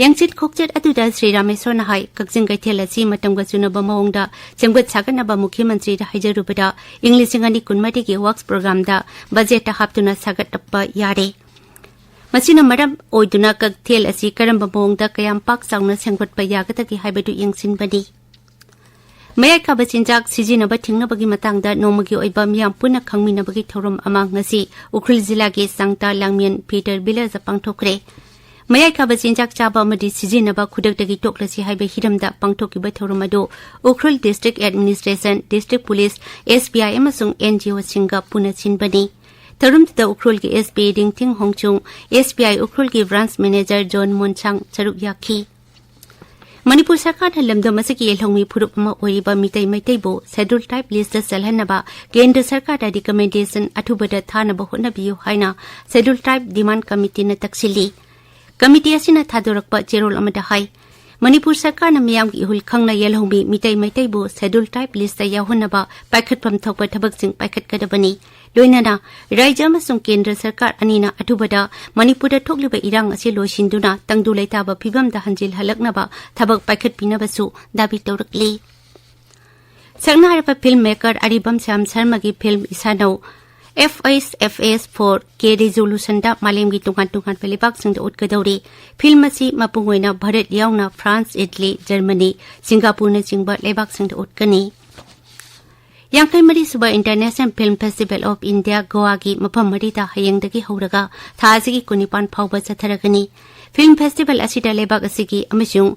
ꯌꯦꯡꯁꯤꯟ ꯈꯣꯡꯆꯠ ꯑꯗꯨꯗ ꯁ꯭ꯔꯤ ꯔꯥꯃꯦꯁꯣꯔꯅ ꯍꯥꯏ, ꯀꯛꯆꯤꯡ ꯀꯩꯊꯦꯜ ꯑꯁꯤ ꯃꯇꯝꯒ ꯆꯨꯅꯕ ꯃꯑꯣꯡꯗ ꯁꯦꯝꯒꯠ ꯁꯥꯒꯠꯅꯕ ꯃꯨꯈ꯭ꯌ ꯃꯟꯇ꯭ꯔꯤꯗ ꯍꯥꯏꯖꯔꯨꯕꯗ ꯏꯪ ꯂꯤꯁꯤꯡ ꯑꯅꯤ ꯀꯨꯟꯃꯔꯤꯒꯤ ꯋꯥꯔꯛꯁ ꯄ꯭ꯔꯣꯒ꯭ꯔꯥꯝꯗ ꯕꯖꯦꯠꯇ ꯍꯥꯞꯇꯨꯅ ꯁꯥꯒꯠꯄ ꯌꯥꯔꯦ꯫ ꯃꯁꯤꯅ ꯃꯔꯝ ꯑꯣꯏꯗꯨꯅ ꯀꯩꯊꯦꯜ ꯑꯁꯤ ꯀꯔꯝꯕ ꯃꯑꯣꯡꯗ ꯀꯌꯥꯝ ꯄꯥꯛ ꯆꯥꯎꯅ ꯁꯦꯝꯒꯠꯄ ꯌꯥꯒꯗꯒꯦ ꯍꯥꯏꯕꯗꯨ ꯌꯦꯡꯁꯤꯟꯕꯅꯤ꯫ ꯃꯌꯥꯏ ꯀꯥꯕ ꯆꯤꯟꯖꯥꯛ ꯁꯤꯖꯤꯟꯅꯕ ꯊꯤꯡꯅꯕꯒꯤ ꯃꯇꯥꯡꯗ ꯅꯣꯡꯃꯒꯤ ꯑꯣꯏꯕ ꯃꯤꯌꯥꯝ ꯄꯨꯟꯅ ꯈꯪꯃꯤꯟꯅꯕꯒꯤ ꯊꯧꯔꯝ ꯑꯃ ꯉꯁꯤ ꯎꯈ꯭ꯔꯨꯜ ꯖꯤꯂꯥꯒꯤ ꯆꯥꯡꯇꯥ ꯂꯥꯡꯃꯤꯌꯟ ꯄꯤꯇꯔ ꯚꯤꯂꯦꯖꯇ ꯄꯥꯡꯊꯣꯛꯈ꯭ꯔꯦ꯫ ꯃꯌꯥꯏ ꯀꯥꯕ ꯆꯤꯟꯖꯥꯛ ꯆꯥꯕ ꯑꯃꯗꯤ ꯁꯤꯖꯤꯟꯅꯕ ꯈꯨꯗꯛꯇꯒꯤ ꯇꯣꯛꯂꯁꯤ ꯍꯥꯏꯕ ꯍꯤꯔꯝꯗ ꯄꯥꯡꯊꯣꯛꯈꯤꯕ ꯊꯧꯔꯝ ꯑꯗꯨ Ukhrul district administration, district police, S B I ꯑꯃꯁꯨꯡ ꯑꯦꯟ ꯖꯤ ꯑꯣꯁꯤꯡꯒ ꯄꯨꯟꯅ ꯁꯤꯟꯕꯅꯤ꯫ ꯊꯧꯔꯝꯗꯨꯗ ꯎꯈ꯭ꯔꯨꯜꯒꯤ ꯑꯦꯁ ꯄꯤ ꯔꯤꯡꯊꯤꯡ ꯍꯣꯡꯆꯨꯡ, ꯑꯦꯁ ꯕꯤ ꯑꯥꯏ ꯎꯈ꯭ꯔꯨꯜꯒꯤ ꯕ꯭ꯔꯥꯟꯁ ꯃꯦꯅꯦꯖꯔ ꯖꯣꯟ ꯃꯣꯟꯁꯥꯡ ꯁꯔꯨꯛ ꯌꯥꯈꯤ꯫ ꯃꯅꯤꯄꯨꯔ ꯁꯔꯀꯥꯔꯅ ꯂꯝꯗꯝ ꯑꯁꯤꯒꯤ ꯌꯦꯜꯍꯧꯃꯤ ꯐꯨꯔꯨꯞ ꯑꯃ ꯑꯣꯏꯔꯤꯕ ꯃꯤꯇꯩ ꯃꯩꯇꯩꯕꯨ ꯁꯦꯗ꯭ꯌꯨꯜ ꯇ꯭ꯔꯥꯏꯕ ꯂꯤꯁꯇ ꯆꯜꯍꯟꯅꯕ ꯀꯦꯟꯗ꯭ꯔ ꯁꯔꯀꯥꯔꯗ ꯔꯤꯀꯃꯦꯟꯗꯦꯁꯟ ꯑꯊꯨꯕꯗ ꯊꯥꯅꯕ ꯍꯣꯠꯅꯕꯤꯌꯨ ꯍꯥꯏꯅ ꯁꯦꯗ꯭ꯌꯨꯜ ꯇ꯭ꯔꯥꯏꯕ ꯗꯤꯃꯥꯟꯗ ꯀꯃꯤꯇꯤꯅ ꯇꯛꯁꯤꯜꯂꯤ꯫ ꯀꯃꯤꯇꯤ ꯑꯁꯤꯅ ꯊꯥꯗꯣꯔꯛꯄ ꯆꯦꯔꯣꯜ ꯑꯃꯗ ꯍꯥꯏ, ꯃꯅꯤꯄꯨꯔ ꯁꯔꯀꯥꯔꯅ ꯃꯤꯌꯥꯝꯒꯤ ꯏꯍꯨꯜ ꯈꯪꯅ ꯌꯦꯜꯍꯧꯃꯤ ꯃꯤꯇꯩ ꯃꯩꯇꯩꯕꯨ ꯁꯦꯗ꯭ꯌꯨꯜ ꯇ꯭ꯔꯥꯏꯕ ꯂꯤꯁꯇ ꯌꯥꯎꯍꯟꯅꯕ ꯄꯥꯏꯈꯠꯐꯝ ꯊꯣꯛꯄ ꯊꯕꯛꯁꯤꯡ ꯄꯥꯏꯈꯠꯀꯗꯕꯅꯤ꯫ ꯂꯣꯏꯅꯅ ꯔꯥꯖ꯭ꯌ ꯑꯃꯁꯨꯡ ꯀꯦꯟꯗ꯭ꯔ ꯁꯔꯀꯥꯔ ꯑꯅꯤꯅ ꯑꯊꯨꯕꯗ ꯃꯅꯤꯄꯨꯔꯗ ꯊꯣꯛꯂꯤꯕ ꯏꯔꯥꯡ ꯑꯁꯤ ꯂꯣꯏꯁꯤꯟꯗꯨꯅ ꯇꯪꯗꯨ ꯂꯩꯇꯥꯕ ꯐꯤꯕꯝꯗ ꯍꯟꯖꯤꯜꯍꯜꯂꯛꯅꯕ ꯊꯕꯛ ꯄꯥꯏꯈꯠꯄꯤꯅꯕꯁꯨ ꯗꯥꯕꯤ ꯇꯧꯔꯛꯂꯤ꯫ ꯁꯛꯅꯥꯏꯔꯕ ꯐꯤꯜꯝ ꯃꯦꯀꯔ ꯑꯔꯤꯕꯝ ꯁ꯭ꯌꯥꯝ ꯁꯔꯃꯒꯤ film Ishanou F H F S four K ꯔꯤꯖꯣꯂꯨꯁꯟꯗ ꯃꯥꯂꯦꯝꯒꯤ ꯇꯣꯉꯥꯟ ꯇꯣꯉꯥꯟꯕ ꯂꯩꯕꯥꯛꯁꯤꯡꯗ ꯎꯠꯀꯗꯧꯔꯤ꯫ ꯐꯤꯜꯝ ꯑꯁꯤ ꯃꯄꯨꯡ ꯑꯣꯏꯅ ꯚꯥꯔꯠ ꯌꯥꯎꯅ ꯐ꯭ꯔꯥꯟꯁ, ꯏꯇꯂꯤ, ꯖꯔꯃꯅꯤ, ꯁꯤꯡꯒꯥꯄꯨꯔꯅꯆꯤꯡꯕ ꯂꯩꯕꯥꯛꯁꯤꯡꯗ ꯎꯠꯀꯅꯤ꯫ ꯌꯥꯡꯈꯩ ꯃꯔꯤ ꯁꯨꯕ International Film Festival of India ꯒꯣꯋꯥꯒꯤ ꯃꯐꯝ ꯃꯔꯤꯗ ꯍꯌꯦꯡꯗꯒꯤ ꯍꯧꯔꯒ ꯊꯥ ꯑꯁꯤꯒꯤ ꯀꯨꯟꯅꯤꯄꯥꯟ ꯐꯥꯎꯕ ꯆꯠꯊꯔꯒꯅꯤ꯫ ꯐꯤꯜꯝ ꯐꯦꯁꯇꯤꯚꯦꯜ ꯑꯁꯤꯗ ꯂꯩꯕꯥꯛ ꯑꯁꯤꯒꯤ ꯑꯃꯁꯨꯡ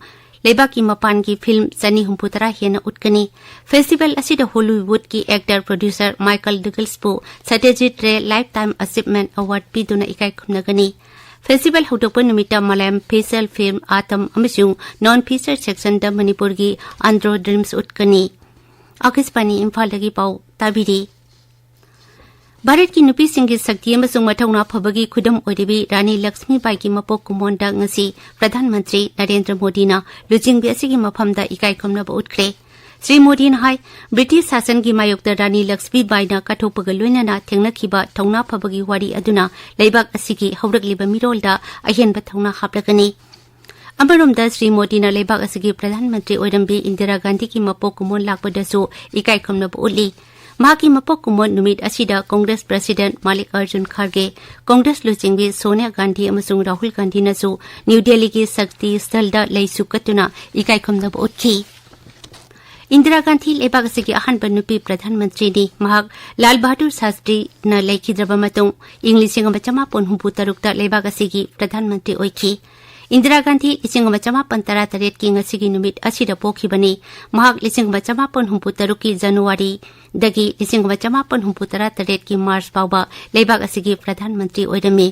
ꯂꯩꯕꯥꯛꯀꯤ ꯃꯄꯥꯟꯒꯤ ꯐꯤꯜꯝ ꯆꯅꯤ ꯍꯨꯝꯐꯨ ꯇꯔꯥ ꯍꯦꯟꯅ ꯎꯠꯀꯅꯤ꯫ ꯐꯦꯁꯇꯤꯚꯦꯜ ꯑꯁꯤꯗ ꯍꯣꯂꯤꯋꯨꯗꯀꯤ ꯑꯦꯛꯇꯔ ꯄ꯭ꯔꯣꯗ꯭ꯌꯨꯁꯔ ꯃꯥꯏꯀꯜ ꯗꯒꯜꯁꯄꯨ ꯁꯇ꯭ꯌꯖꯤꯠ ꯔꯦ ꯂꯥꯏꯐ ꯇꯥꯏꯝ ꯑꯆꯤꯞꯃꯦꯟ ꯑꯦꯋꯥꯔꯗ ꯄꯤꯗꯨꯅ ꯏꯀꯥꯏ ꯈꯨꯝꯅꯒꯅꯤ꯫ ꯐꯦꯁꯇꯤꯚꯦꯜ ꯍꯧꯗꯣꯛꯄ ꯅꯨꯃꯤꯠꯇ ꯃꯂꯌꯥꯂꯝ ꯐꯤꯆꯔ ꯐꯤꯜꯝ ꯑꯥꯇꯝ ꯑꯃꯁꯨꯡ ꯅꯣꯟ ꯐꯤꯆꯔ ꯁꯦꯛꯁꯟꯗ ꯃꯅꯤꯄꯨꯔꯒꯤ ꯑꯟꯗ꯭ꯔꯣ ꯗ꯭ꯔꯤꯝꯁ ꯎꯠꯀꯅꯤ꯫ ꯑꯥꯀꯥꯁꯕꯥꯅꯤ ꯏꯝꯐꯥꯜꯗꯒꯤ ꯄꯥꯎ ꯇꯥꯕꯤꯔꯤ꯫ ꯚꯥꯔꯠꯀꯤ ꯅꯨꯄꯤꯁꯤꯡꯒꯤ ꯁꯛꯇꯤ ꯑꯃꯁꯨꯡ ꯃꯊꯧꯅꯥ ꯐꯕꯒꯤ ꯈꯨꯗꯝ ꯑꯣꯏꯔꯤꯕꯤ ꯔꯥꯅꯤ ꯂꯛꯁꯃꯤꯕꯥꯏꯒꯤ ꯃꯄꯣꯛ ꯀꯨꯝꯑꯣꯟꯗ ꯉꯁꯤ ꯄ꯭ꯔꯙꯥꯟ ꯃꯟꯇ꯭ꯔꯤ ꯅꯔꯦꯟꯗ꯭ꯔ ꯃꯣꯗꯤꯅ ꯂꯨꯆꯤꯡꯕꯤ ꯑꯁꯤꯒꯤ ꯃꯐꯝꯗ ꯏꯀꯥꯏ ꯈꯨꯝꯅꯕ ꯎꯠꯈ꯭ꯔꯦ꯫ ꯁ꯭ꯔꯤ ꯃꯣꯗꯤꯅ ꯍꯥꯏ, ꯕ꯭ꯔꯤꯇꯤꯁ ꯁꯥꯁꯟꯒꯤ ꯃꯥꯌꯣꯛꯇ ꯔꯥꯅꯤ ꯂꯛꯁꯃꯤꯕꯥꯏꯅ ꯀꯠꯊꯣꯛꯄꯒ ꯂꯣꯏꯅꯅ ꯊꯦꯡꯅꯈꯤꯕ ꯊꯧꯅꯥ ꯐꯕꯒꯤ ꯋꯥꯔꯤ ꯑꯗꯨꯅ ꯂꯩꯕꯥꯛ ꯑꯁꯤꯒꯤ ꯍꯧꯔꯛꯂꯤꯕ ꯃꯤꯔꯣꯜꯗ ꯑꯍꯦꯟꯕ ꯊꯧꯅꯥ ꯍꯥꯞꯂꯒꯅꯤ꯫ ꯑꯃꯔꯣꯝꯗ ꯁ꯭ꯔꯤ ꯃꯣꯗꯤꯅ ꯂꯩꯕꯥꯛ ꯑꯁꯤꯒꯤ ꯄ꯭ꯔꯙꯥꯟ ꯃꯟꯇ꯭ꯔꯤ ꯑꯣꯏꯔꯝꯕꯤ ꯏꯟꯗꯤꯔꯥ ꯒꯥꯟꯙꯤꯒꯤ ꯃꯄꯣꯛ ꯀꯨꯝꯑꯣꯟ ꯂꯥꯛꯄꯗꯁꯨ ꯏꯀꯥꯏ ꯈꯨꯝꯅꯕ ꯎꯠꯂꯤ꯫ ꯃꯍꯥꯛꯀꯤ ꯃꯄꯣꯛ ꯀꯨꯝꯑꯣꯟ ꯅꯨꯃꯤꯠ ꯑꯁꯤꯗ ꯀꯣꯡꯒ꯭ꯔꯦꯁ ꯄ꯭ꯔꯁꯤꯗꯦꯟꯠ ꯃꯥꯂꯤꯛ ꯑꯔꯖꯨꯟ ꯈꯥꯔꯒꯦ, ꯀꯣꯡꯒ꯭ꯔꯦꯁ ꯂꯨꯆꯤꯡꯕꯤ ꯁꯣꯅꯤꯌꯥ ꯒꯥꯟꯙꯤ ꯑꯃꯁꯨꯡ ꯔꯥꯍꯨꯜ ꯒꯥꯟꯙꯤꯅꯁꯨ ꯅ꯭ꯌꯨ ꯗꯦꯜꯂꯤꯒꯤ ꯁꯛꯇꯤ ꯁ꯭ꯊꯜꯗ ꯂꯩꯁꯨ ꯀꯠꯇꯨꯅ ꯏꯀꯥꯏ ꯈꯨꯝꯅꯕ ꯎꯠꯈꯤ꯫ ꯏꯟꯗꯤꯔꯥ ꯒꯥꯟꯙꯤ ꯂꯩꯕꯥꯛ ꯑꯁꯤꯒꯤ ꯑꯍꯥꯟꯕ ꯅꯨꯄꯤ ꯄ꯭ꯔꯙꯥꯟ ꯃꯟꯇ꯭ꯔꯤꯅꯤ꯫ ꯃꯍꯥꯛ ꯂꯥꯜ ꯕꯍꯥꯗꯨꯔ ꯁꯥꯁꯇ꯭ꯔꯤꯅ ꯂꯩꯈꯤꯗ꯭ꯔꯕ ꯃꯇꯨꯡ ꯏꯪ ꯂꯤꯁꯤꯡ ꯑꯃ ꯆꯃꯥꯄꯟ ꯍꯨꯝꯐꯨ ꯇꯔꯨꯛꯇ ꯂꯩꯕꯥꯛ ꯑꯁꯤꯒꯤ ꯄ꯭ꯔꯙꯥꯟ ꯃꯟꯇ꯭ꯔꯤ ꯑꯣꯏꯈꯤ꯫ ꯏꯟꯗꯤꯔꯥ ꯒꯥꯟꯙꯤ ꯂꯤꯁꯤꯡ ꯑꯃ ꯆꯃꯥꯄꯟ ꯇꯔꯥ ꯇꯔꯦꯠꯀꯤ ꯉꯁꯤꯒꯤ ꯅꯨꯃꯤꯠ ꯑꯁꯤꯗ ꯄꯣꯛꯈꯤꯕꯅꯤ꯫ ꯃꯍꯥꯛ ꯂꯤꯁꯤꯡ ꯑꯃ ꯆꯃꯥꯄꯟ ꯍꯨꯝꯐꯨ ꯇꯔꯨꯛꯀꯤ ꯖꯅꯋꯥꯔꯤꯗꯒꯤ ꯂꯤꯁꯤꯡ ꯑꯃ ꯆꯃꯥꯄꯟ ꯍꯨꯝꯐꯨ ꯇꯔꯥ ꯇꯔꯦꯠꯀꯤ ꯃꯥꯔꯆ ꯐꯥꯎꯕ ꯂꯩꯕꯥꯛ ꯑꯁꯤꯒꯤ ꯄ꯭ꯔꯙꯥꯟ ꯃꯟꯇ꯭ꯔꯤ ꯑꯣꯏꯔꯝꯃꯤ꯫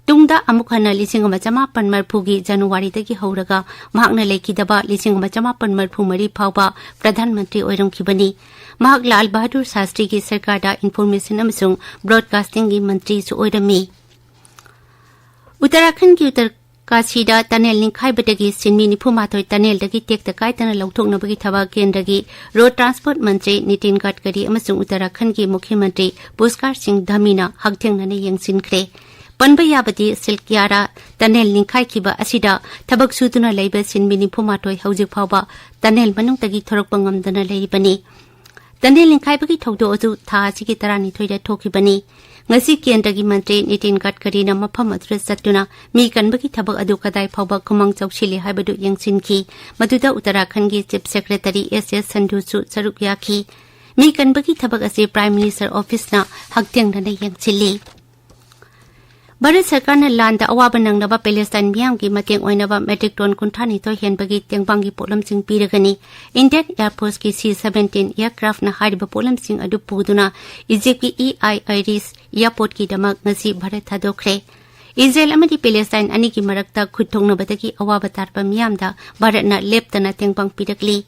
ꯇꯨꯡꯗ ꯑꯃꯨꯛ ꯍꯟꯅ ꯂꯤꯁꯤꯡ ꯑꯃ ꯆꯃꯥꯄꯟ ꯃꯔꯤꯐꯨꯒꯤ ꯖꯅꯋꯥꯔꯤꯗꯒꯤ ꯍꯧꯔꯒ ꯃꯍꯥꯛꯅ ꯂꯩꯈꯤꯗꯕ ꯂꯤꯁꯤꯡ ꯑꯃ ꯆꯃꯥꯄꯟ ꯃꯔꯤꯐꯨ ꯃꯔꯤ ꯐꯥꯎꯕ ꯄ꯭ꯔꯙꯥꯟ ꯃꯟꯇ꯭ꯔꯤ ꯑꯣꯏꯔꯝꯈꯤꯕꯅꯤ꯫ ꯃꯍꯥꯛ ꯂꯥꯜ ꯕꯍꯥꯗꯨꯔ ꯁꯥꯁꯇ꯭ꯔꯤꯒꯤ ꯁꯔꯀꯥꯔꯗ ꯏꯟꯐꯣꯔꯃꯦꯁꯟ ꯑꯃꯁꯨꯡ ꯕ꯭ꯔꯣꯗꯀꯥꯁꯇꯤꯡꯒꯤ ꯃꯟꯇ꯭ꯔꯤꯁꯨ ꯑꯣꯏꯔꯝꯃꯤ꯫ ꯎꯠꯇꯔꯥꯈꯟꯗꯒꯤ ꯎꯠꯇꯔꯀꯥꯁꯤꯗ ꯇꯅꯦꯜ ꯅꯤꯡꯈꯥꯏꯕꯗꯒꯤ ꯁꯤꯟꯃꯤ ꯅꯤꯐꯨ ꯃꯥꯊꯣꯏ ꯇꯅꯦꯜꯗꯒꯤ ꯇꯦꯛꯇ ꯀꯥꯏꯗꯅ ꯂꯧꯊꯣꯛꯅꯕꯒꯤ ꯊꯕꯛ ꯀꯦꯟꯗ꯭ꯔꯒꯤ ꯔꯣꯗ ꯇ꯭ꯔꯥꯟꯁꯄꯣꯔꯠ ꯃꯟꯇ꯭ꯔꯤ ꯅꯤꯇꯤꯟ ꯒꯗꯀꯔꯤ ꯑꯃꯁꯨꯡ ꯎꯠꯇꯔꯥꯈꯟꯒꯤ ꯃꯨꯈ꯭ꯌ ꯃꯟꯇ꯭ꯔꯤ ꯄꯨꯁꯀꯥꯔ ꯁꯤꯡ ꯙꯃꯤꯅ ꯍꯛꯊꯦꯡꯅꯅ ꯌꯦꯡꯁꯤꯟꯈ꯭ꯔꯦ꯫ ꯄꯟꯕ ꯌꯥꯕꯗꯤ ꯁꯤꯜꯀꯤꯌꯥꯔꯥ ꯇꯅꯦꯜ ꯅꯤꯡꯈꯥꯏꯈꯤꯕ ꯑꯁꯤꯗ ꯊꯕꯛ ꯁꯨꯗꯨꯅ ꯂꯩꯕ ꯁꯤꯟꯃꯤ ꯅꯤꯐꯨ ꯃꯥꯊꯣꯏ ꯍꯧꯖꯤꯛ ꯐꯥꯎꯕ ꯇꯅꯦꯜ ꯃꯅꯨꯡꯗꯒꯤ ꯊꯣꯔꯛꯄ ꯉꯝꯗꯅ ꯂꯩꯔꯤꯕꯅꯤ꯫ ꯇꯟꯅꯦꯜ ꯅꯤꯡꯈꯥꯏꯕꯒꯤ ꯊꯧꯗꯣꯛ ꯑꯗꯨ ꯊꯥ ꯑꯁꯤꯒꯤ ꯇꯔꯥꯅꯤꯊꯣꯏꯗ ꯊꯣꯛꯈꯤꯕꯅꯤ꯫ ꯉꯁꯤ ꯀꯦꯟꯗ꯭ꯔꯒꯤ ꯃꯟꯇ꯭ꯔꯤ ꯅꯤꯇꯤꯟ ꯒꯗꯀꯔꯤꯅ ꯃꯐꯝ ꯑꯗꯨꯗ ꯆꯠꯇꯨꯅ ꯃꯤ ꯀꯟꯕꯒꯤ ꯊꯕꯛ ꯑꯗꯨ ꯀꯗꯥꯏ ꯐꯥꯎꯕ ꯈꯨꯃꯥꯡ ꯆꯥꯎꯁꯤꯜꯂꯤ ꯍꯥꯏꯕꯗꯨ ꯌꯦꯡꯁꯤꯟꯈꯤ꯫ ꯃꯗꯨꯗ ꯎꯠꯇꯔꯥꯈꯟꯒꯤ Chief Secretary S S ꯁꯟꯙꯨꯁꯨ ꯁꯔꯨꯛ ꯌꯥꯈꯤ꯫ ꯃꯤ ꯀꯟꯕꯒꯤ ꯊꯕꯛ ꯑꯁꯤ Prime Minister Officeꯅ ꯍꯛꯊꯦꯡꯅꯅ ꯌꯦꯡꯁꯤꯜꯂꯤ꯫ ꯚꯥꯔꯠ ꯁꯔꯀꯥꯔꯅ ꯂꯥꯟꯗ ꯑꯋꯥꯕ ꯅꯪꯂꯕ ꯄꯦꯂꯦꯁꯇꯥꯏꯟ ꯃꯤꯌꯥꯝꯒꯤ ꯃꯇꯦꯡ ꯑꯣꯏꯅꯕ metric ton ꯀꯨꯟꯊ꯭ꯔꯥ ꯅꯤꯊꯣꯏ ꯍꯦꯟꯕꯒꯤ ꯇꯦꯡꯕꯥꯡꯒꯤ ꯄꯣꯠꯂꯝꯁꯤꯡ ꯄꯤꯔꯒꯅꯤ꯫ Indian Air Forceꯀꯤ C seventeen aircraftꯅ ꯍꯥꯏꯔꯤꯕ ꯄꯣꯠꯂꯝꯁꯤꯡ ꯑꯗꯨ ꯄꯨꯗꯨꯅ ꯏꯖꯤꯞꯀꯤ E I Iris airportꯀꯤꯗꯃꯛ ꯉꯁꯤ ꯚꯥꯔꯠ ꯊꯥꯗꯣꯛꯈ꯭ꯔꯦ꯫ ꯏꯖꯔꯦꯜ ꯑꯃꯗꯤ ꯄꯦꯂꯦꯁꯇꯥꯏꯟ ꯑꯅꯤꯒꯤ ꯃꯔꯛꯇ ꯈꯨꯠ ꯊꯣꯛꯅꯕꯗꯒꯤ ꯑꯋꯥꯕ ꯇꯥꯔꯕ ꯃꯤꯌꯥꯝꯗ ꯚꯥꯔꯠꯅ ꯂꯦꯞꯇꯅ ꯇꯦꯡꯕꯥꯡ ꯄꯤꯔꯛꯂꯤ꯫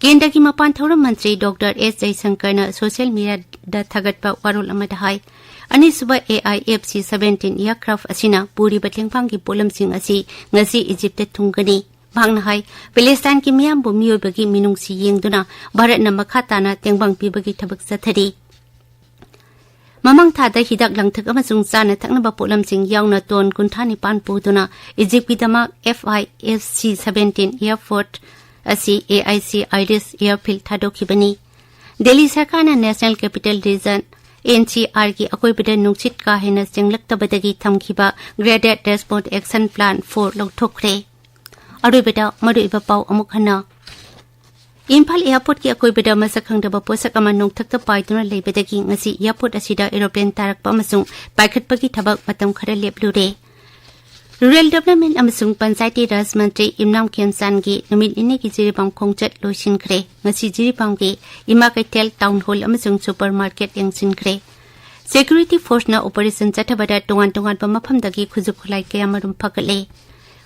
ꯀꯦꯟꯗ꯭ꯔꯒꯤ ꯃꯄꯥꯟ ꯊꯧꯔꯝ ꯃꯟꯇ꯭ꯔꯤ Doctor S ꯖꯌꯁꯪꯀꯔꯅ social mediaꯗ ꯊꯥꯒꯠꯄ ꯋꯥꯔꯣꯜ ꯑꯃꯗ ꯍꯥꯏ, ꯑꯅꯤꯁꯨꯕ A I F C seventeen aircraft ꯑꯁꯤꯅ ꯄꯨꯔꯤꯕ ꯇꯦꯡꯕꯥꯡꯒꯤ ꯄꯣꯠꯂꯝꯁꯤꯡ ꯑꯁꯤ ꯉꯁꯤ ꯏꯖꯤꯞꯇ ꯊꯨꯡꯒꯅꯤ꯫ ꯃꯍꯥꯛꯅ ꯍꯥꯏ, ꯄꯦꯂꯦꯁꯇꯥꯏꯟꯒꯤ ꯃꯤꯌꯥꯝꯕꯨ ꯃꯤꯑꯣꯏꯕꯒꯤ ꯃꯤꯅꯨꯡꯁꯤ ꯌꯦꯡꯗꯨꯅ ꯚꯥꯔꯠꯅ ꯃꯈꯥ ꯇꯥꯅ ꯇꯦꯡꯕꯥꯡ ꯄꯤꯕꯒꯤ ꯊꯕꯛ ꯆꯠꯊꯔꯤ꯫ ꯃꯃꯥꯡ ꯊꯥꯗ ꯍꯤꯗꯥꯛ ꯂꯥꯡꯊꯛ ꯑꯃꯁꯨꯡ ꯆꯥꯅ ꯊꯛꯅꯕ ꯄꯣꯠꯂꯝꯁꯤꯡ ꯌꯥꯎꯅ ton ꯀꯨꯟꯊ꯭ꯔꯥ ꯅꯤꯄꯥꯟ ꯄꯨꯗꯨꯅ ꯏꯖꯤꯞꯀꯤꯗꯃꯛ F I F C seventeen airport ꯑꯁꯤ A I C Iris airfield ꯊꯥꯗꯣꯛꯈꯤꯕꯅꯤ꯫ Delhi ꯁꯔꯀꯥꯔꯅ National Capital Region, N C Rꯒꯤ ꯑꯀꯣꯏꯕꯗ ꯅꯨꯡꯁꯤꯠ ꯀꯥ ꯍꯦꯟꯅ ꯆꯦꯡꯂꯛꯇꯕꯗꯒꯤ ꯊꯝꯈꯤꯕ Graded Response Action Plan four ꯂꯧꯊꯣꯛꯈ꯭ꯔꯦ꯫ ꯑꯔꯣꯏꯕꯗ ꯃꯔꯨꯑꯣꯏꯕ ꯄꯥꯎ ꯑꯃꯨꯛ ꯍꯟꯅ꯫ ꯏꯝꯐꯥꯜ airportꯀꯤ ꯑꯀꯣꯏꯕꯗ ꯃꯁꯛ ꯈꯪꯗꯕ ꯄꯣꯠꯁꯛ ꯑꯃ ꯅꯣꯡꯊꯛꯇ ꯄꯥꯏꯗꯨꯅ ꯂꯩꯕꯗꯒꯤ ꯉꯁꯤ airport ꯑꯁꯤꯗ aeroplane ꯇꯥꯔꯛꯄ ꯑꯃꯁꯨꯡ ꯄꯥꯏꯈꯠꯄꯒꯤ ꯊꯕꯛ ꯃꯇꯝ ꯈꯔ ꯂꯦꯞꯂꯨꯔꯦ꯫ Rural Development ꯑꯃꯁꯨꯡ Panchayati Raj ꯃꯟꯇ꯭ꯔꯤ ꯏꯝꯅꯥꯝ ꯈꯦꯝꯆꯥꯟꯒꯤ ꯅꯨꯃꯤꯠ ꯅꯤꯅꯤꯒꯤ ꯖꯤꯔꯤꯕꯥꯝ ꯈꯣꯡꯆꯠ ꯂꯣꯏꯁꯤꯟꯈ꯭ꯔꯦ꯫ ꯉꯁꯤ ꯖꯤꯔꯤꯕꯥꯝꯒꯤ ꯏꯃꯥ ꯀꯩꯊꯦꯜ, town hall ꯑꯃꯁꯨꯡ supermarket ꯌꯦꯡꯁꯤꯟꯈ꯭ꯔꯦ꯫ Security forceꯅ operation ꯆꯠꯊꯕꯗ ꯇꯣꯉꯥꯟ ꯇꯣꯉꯥꯟꯕ ꯃꯐꯝꯗꯒꯤ ꯈꯨꯠꯁꯨ ꯈꯨꯠꯂꯥꯏ ꯀꯌꯥꯃꯔꯨꯝ ꯐꯒꯠꯂꯦ꯫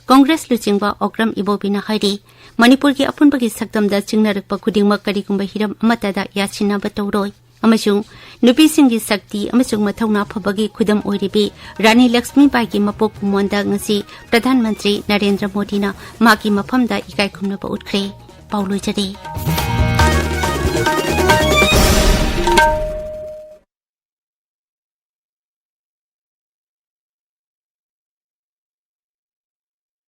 Congress ꯂꯨꯆꯤꯡꯕ ꯑꯣꯀ꯭ꯔꯝ ꯏꯕꯣꯕꯤꯅ ꯍꯥꯏꯔꯤ, ꯃꯅꯤꯄꯨꯔꯒꯤ ꯑꯄꯨꯟꯕꯒꯤ ꯁꯛꯇꯝꯗ ꯆꯤꯡꯅꯔꯛꯄ ꯈꯨꯗꯤꯡꯃꯛ ꯀꯔꯤꯒꯨꯝꯕ ꯍꯤꯔꯝ ꯑꯃꯠꯇꯗ ꯌꯥꯁꯤꯟꯅꯕ ꯇꯧꯔꯣꯏ ꯑꯃꯁꯨꯡ ꯅꯨꯄꯤꯁꯤꯡꯒꯤ ꯁꯛꯇꯤ ꯑꯃꯁꯨꯡ ꯃꯊꯧꯅꯥ ꯐꯕꯒꯤ ꯈꯨꯗꯝ ꯑꯣꯏꯔꯤꯕꯤ ꯔꯥꯅꯤ ꯂꯛꯁꯃꯤꯕꯥꯏꯒꯤ ꯃꯄꯣꯛ ꯀꯨꯝꯑꯣꯟꯗ ꯉꯁꯤ ꯄ꯭ꯔꯙꯥꯟ ꯃꯟꯇ꯭ꯔꯤ ꯅꯔꯦꯟꯗ꯭ꯔ ꯃꯣꯗꯤꯅ ꯃꯍꯥꯛꯀꯤ ꯃꯐꯝꯗ ꯏꯀꯥꯏ ꯈꯨꯝꯅꯕ ꯎꯠꯈ꯭ꯔꯦ꯫ ꯄꯥꯎ ꯂꯣꯏꯖꯔꯦ꯫